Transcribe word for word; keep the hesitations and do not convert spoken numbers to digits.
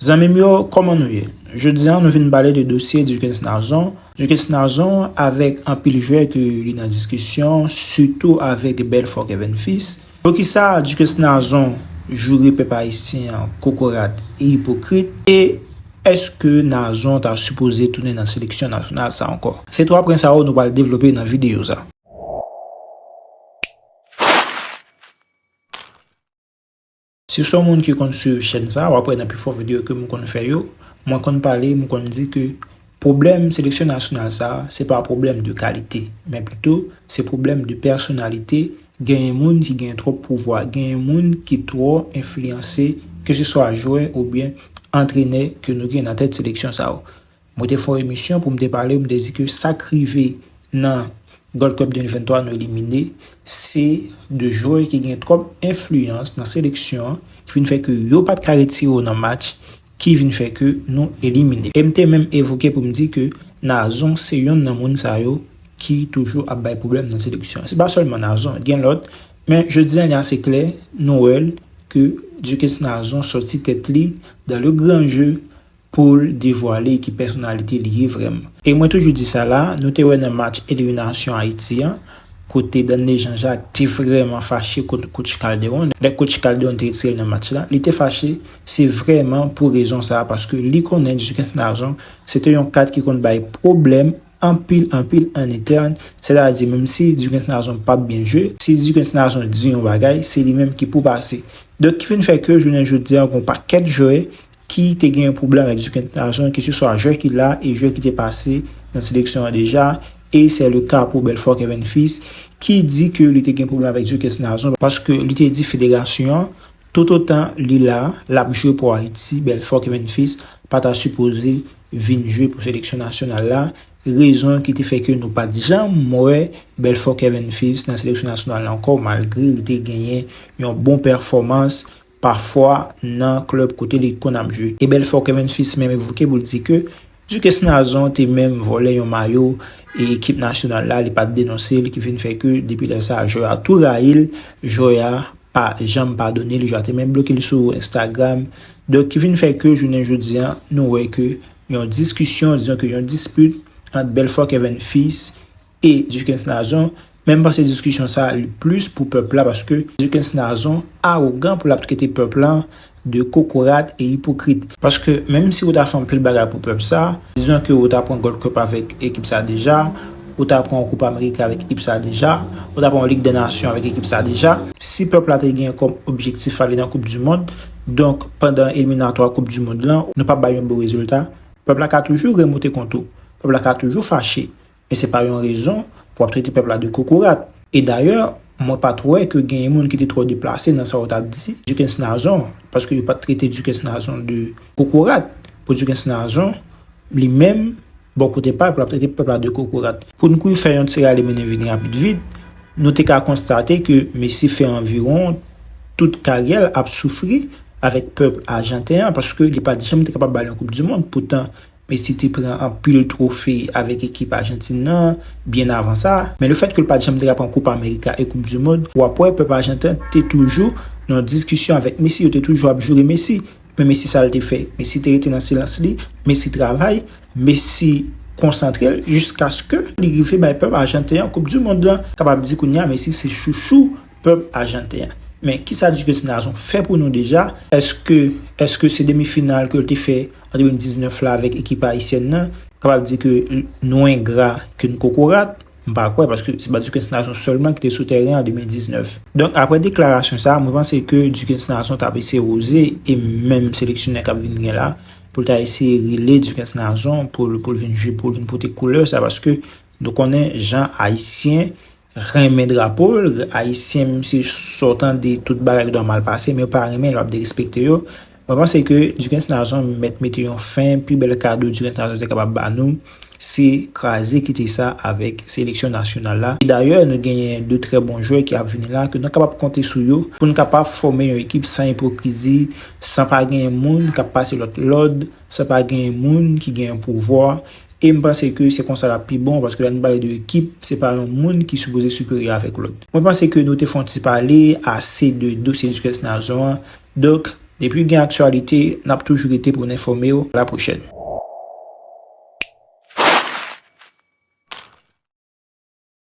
Zanmi m yo, kòman nou ye? Jodi a, nou vin pale de dosye Duckens Nazon. Duckens Nazon avèk anpil jwè ke li nan diskisyon, sitou avèk Belfort Kevin Fils. Poukisa Duckens Nazon joure pèp ayisyen an kokorat e ipokrit? E èske Nazon ta sipoze tounen nan seleksyon nasyonal sa ankò? Se twa pwen sa yo nou pral devlope nan videyo sa. Si w se yon moun ki konn swiv chèn sa, w ap wè nan pifò videyo ke m konn fè yo, mwen konn pale, m konn di ke pwoblèm seleksyon nasyonal sa, se pa pwoblèm de kalite, men pito se pwoblèm de pèsonalite. Genyen moun ki gen twòp pouvwa, genyen moun ki twò enfliyanse, ke se swa jwè oubyen antrenè ke nou gen nan tèt seleksyon sa yo. Mwen te fè yon emisyon pou m te pale, m te di ke sa k rive nan Gold Cup de mil venntwa nou elimine, se de jwè ki gen twòp enfliyans nan seleksyon an, ki vin fè ke yo pa t ka retire yo nan match, ki vin fè ke nou elimine. E m te menm evoke pou m di ke Nazon se yonn nan moun sa yo ki toujou ap bay pwoblèm nan seleksyon an. Se pa sèlman Nazon, gen lòt, men jodi a li ase klè, nou wè l, ke Duckens Nazon sòti tèt li dans le grand jeu pou l devwale ki pèsonalite li ye vrèman. E mwen toujou di sa la, nou te wè nan match eliminasyon Ayiti an, kote Danley Jean-Jacques te vrèman fache kont coach Calderon. Lè coach Calderon te retire l nan match la, li te fache, se vrèman pou rezon sa a, paske li konnen Duckens Nazon se te yon kat ki konn bay pwoblèm anpil, anpil an entèn, sètadi menm si Duckens Nazon p ap byen jwe, si Duckens Nazon di yon bagay, se li menm ki pou pase. Donk, ki vin fè ke jounen jodi a, gen yon pakèt jwè ki te gen yon pwoblèm avèk Duckens Nazon, ke se swa jwè ki la e jwè ki te pase nan seleksyon an deja, e c'est le cas pour Belfort Kevin Fils, ki di ke li te gen pwoblèm avèk Duckens Nazon, paske li te di federasyon an, toutotan li la, l ap jwe pou Ayiti, Belfort Kevin Fils pa ta sipoze vin jwe pou seleksyon nasyonal la, rezon ki te fè ke nou pa t janm wè Belfort Kevin Fils nan seleksyon nasyonal la ankò, malgre li te genyen yon bon pèfòmans pafwa nan klèb kote li konn ap jwe. E Belfort Kevin Fils menm evoke pou l di ke Duckens Nazon te menm vòlè yon mayo e ekip nasyonal la, li pa t denonse l, ki vin fè ke depi lè sa a, jwè a tou rayi l, jwè a pa janm padone l, jwè a te menm bloke l sou Instagram. Donk, ki vin fè ke jounen jodi a, nou wè ke yon diskisyon, dizon ke yon dispit ant Belfort Kevin Fils e Duckens Nazon, men m panse diskisyon sa a li plis pou pèp la, paske Duckens Nazon awogan pou l ap trete pèp la de kokorat e ipokrit. Paske menm si ou ta fè anpil bagay pou pèp sa, dizon ke ou ta pran Gold Cup avèk ekip sa deja, ou ta pran yon Koup Amerika avèk ekip sa deja, ou ta pran yon Lig dè Nasyon avèk ekip sa deja, si pèp la te gen kòm objektif ale nan Koup di Mond, donk pandan eliminatwa Koup di Mond lan, nou pa bay yon bon rezilta, pèp la ka toujou remonte kont ou. Pèp la ka toujou fache. Men se pa yon rezon pou w ap trete pèp la de kokorat. E dayè, mwen pa t wè ke genyen moun ki te twò deplase nan sa w t ap di Duckens Nazon, paske yo pa t trete Duckens Nazon de kokorat. Pou Duckens Nazon, li menm, bò kote pa l, pou l ap trete pèp la de kokorat. Pou n kouri fè yon ti rale mennen vini rapid vit, nou te ka konstate ke Messi fè anviwon tout karyè l ap soufri avèk pèp ajanten an, paske li pa t janm te kapab ba l yon Koup di Mond. Poutan, Messi te pran anpil twofe avèk ekip Ajantin nan, byen avan sa. Men lefètke l pa t janm te ka pran Koup Amerika e Koup di Mond, w ap wè pèp ajanten te toujou nan diskisyon avèk Messi, yo te toujou ap joure Messi. Men Messi sa l te fè? Messi te rete nan silans li, Messi travay, Messi konsantre l jiskaske li rive bay pèp ajanten an Koup di Mond lan. Kapab di kounye a Messi se chouchou pèp ajanten an. Men kisa Duckens Nazon fè pou nou deja? Èske, èske se demi final ke l te fè an de mil diznèf la avèk ekip ayisyèn nan? Kapab di ke nou engra, ke n kokorat? M pa kwè, paske se pa Duckens Nazon sèlman ki te sou tèren an de mil diznèf. Donk, apre deklarasyon sa a, mwen panse ke Duckens Nazon t ap eseye woze, e menm seleksyonè k ap vin gen la, pou l ta eseye rele Duckens Nazon, pou l, pou l vin jwe, pou l vin pote koulè sa, paske nou konnen jan Ayisyen renmen drapo l, Ayisyen, menm si sa w tande tout bagay ki dwe mal pase, men yo pa renmen lè w ap derespekte yo. Mwen panse ke Duckens Nazon mèt mete yon fen, pi bèl kado Duckens Nazon te kapab ba nou, se kraze kite sa avèk seleksyon nasyonal la. E dayè, nou genyen de trè bon jwè ki ap vini la, ke nou kapab konte sou yo, pou n kapab fòme yon ekip san ipokrizi, san pa genyen moun k ap pase lòt lòd, san pa genyen moun ki genyen pouvwa. E m panse ke se konsa l ap pi bon, paske lè n pale de ekip, se pa yon moun ki sipoze siperyè avèk lòt. Mwen panse ke nou te fè yon ti pale ase de dosye Duckens Nazon an. Donk, Depi gen aktyalite, n ap toujou rete pou n enfòme w. A la pwochèn.